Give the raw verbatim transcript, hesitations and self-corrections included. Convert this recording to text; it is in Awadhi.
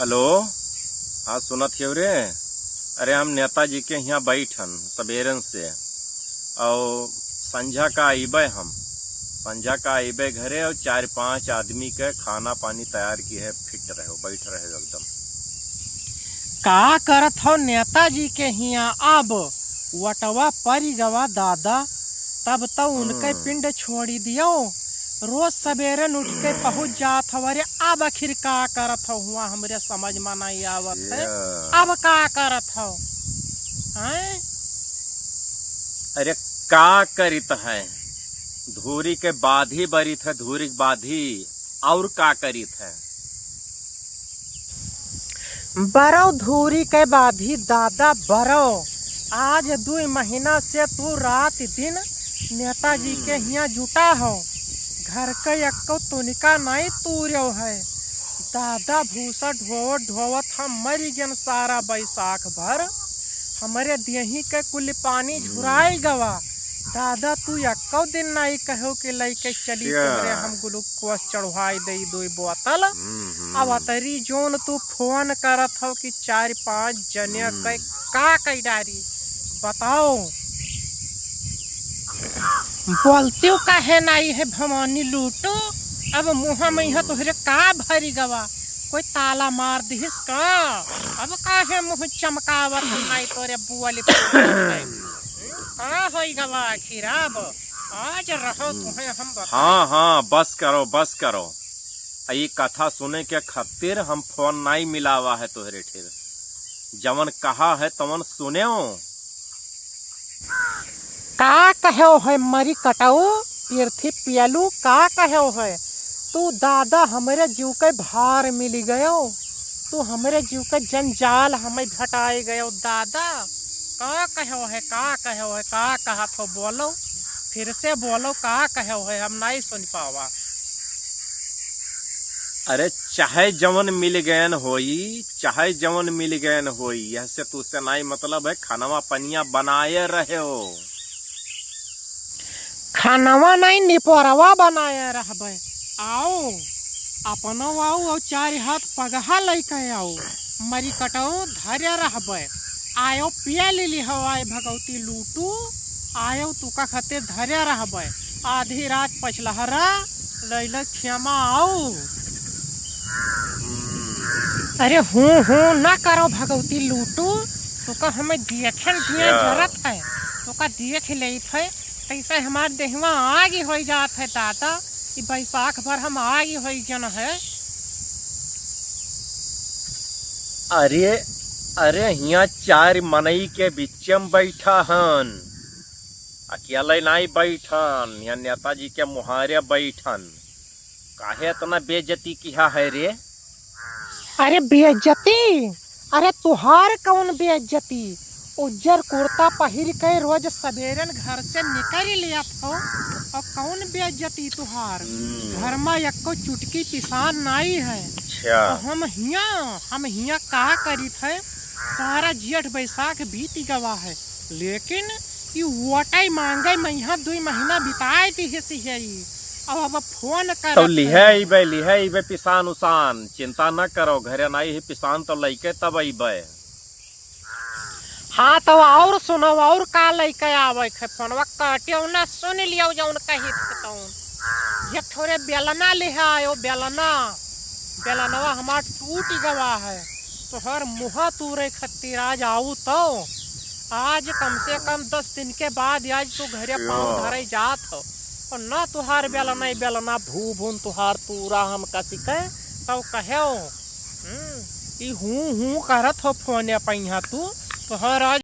हेलो, हाँ, सुनत हियो रे? अरे, हम नेताजी के हियाँ बैठन सबेरन से, और संझा का अइबे हम, संझा का अइबे घरे, और चार पाँच आदमी के खाना पानी तैयार किहे, फिट रहो, बैठ रहो एकदम। का करत हो नेताजी के हियाँ? अब वटवा परि गवा दादा, तब तो उनके हम्म। पिंड छोड़ी दियो। रोज सबेरन उठ के पहुँच जात हो। अरे, अब आखिर का करत हो हुआँ, हमरे समझ में नहीं आवत है। या। अब का करत हो? हैं? अरे, का करित है? धूरी के बाधी बरित है, धूरी के बाधी। और का करित है? बरो धूरी के बाधी दादा बरो, आज दुई महीना से तू रात दिन नेताजी के हम्म। हियाँ जुटा हो, घर के एक्को तुनिका नहीं तूर्यो है। दादा भूसा ढोवत ढोवत हम मरि गेन सारा बैसाख भर, हमरे देही के कुल पानी हम्म। झुराई गवा। दादा, तू एक्को दिन नाई कहो कि लइके चली अच्छा। तोहरे हम ग्लूकोस चढ़वाई दई दुई बोतल। हम्म, हम्म। अब अतरी जोन तू फोन करत हो कि चार पाँच जने हम्म। के का कई डारी, बताओ। बोलते हो काहे नाई है भवानी लूटो, अब मुँह में यहाँ हम्म। तोहरे का भरी गवा, कोई ताला मार दिहिस का? अब काहे मुँह चमकावत हो नाई तोरे बुआ लिपट का होई गवा आखिर अब? आज रहो हम्म। तुम्हें हम बताएं। हाँ, हाँ, बस करो, बस करो। आ ई कथा सुने के खातिर हम फोन नाई मिलावा है तोहरे ठेर। जवन कहा है तवन सुनेओ। का कहो है मरी कटाऊ, पृथ्वी पियलू, का कहो है? तू दादा हमरे जीव के भार मिली गयो, तू हमरे जीव के जंजाल हमें भेटाए गयो दादा। का कहो है, का कहो है, का कहत हो, बोलो, फिर से बोलो, का कहो है, हम नहीं सुन पावा। अरे, चाहे जवन मिल गयन होई, चाहे जवन मिल गयन होई, यह से तुसे नाई मतलब है, खानवा पनिया बनाए रहे हो। खानवा नाई निपोरवा बनाए रहबे। आओ, अपनो आओ और चार हाथ पगहा लइके आओ, मरी कटो धरे रहबे। आयो पिया ले ली हवाए भगवती लूटू, आयो तुका खातिर धरे रहबे। आधी रात पछलहरा लैला क्षमा आओ। अरे हूँ हूँ ना करो भगवती लूटू, तुका हमें देखे जिया अच्छा। जरत है, तुका देख लेत है, तैसे हमार देहवा आगी होई जात है दादा, ई बैसाख भर हम आगी होई जन है। अरे, अरे, हियाँ चार मनई के बिच्चे में बैठा हन, अकेले नाई बैठन, हियाँ नेताजी के मुहारे बैठन। काहे इतना बेइज्जती किहा है रे? अरे बेइज्जती? अरे तुहार कौन बेइज्जती? उज्जर कुर्ता पहिर के रोज सबेरन घर से निकल लियत हो, और कौन बेइज्जती तुहार? हम्म। घर में एको चुटकी पिसान नाई है। अच्छा। तो हम हियाँ, हम हियाँ का करित है? सारा जेठ बैसाख बीत गवा है, लेकिन ई वोटई मांगे में यहाँ दुई महीना बिताए दिहिस है ई। अब, अब फोन करत तो लिहे है। अइबे, लिहे अइबे पिसान उसान, चिंता न करो, घरे नाई है पिसान तो लइके तब अइबे। हाँ, तो और सुनो, और का लइके आवे है? फोनवा काटियो ना, सुन लियो जौन कहित है तौन। एक ठोरे बेलना लिहे आयो, बेलना। बेलनवा हमार टूट गवा है। तोहर मुँह तूरे खत्ती राज आऊ तो। आज कम से कम दस दिन के बाद आज तू घरे पाँव अच्छा। धरे जात हो। और ना तुहार बेलना, ई बेलना भू भून तुहार तूरा हम कसी के, तब कहेओ। हम्म, ई हूँ हूँ करत हो फोने पे यहाँ तू। तोहर आज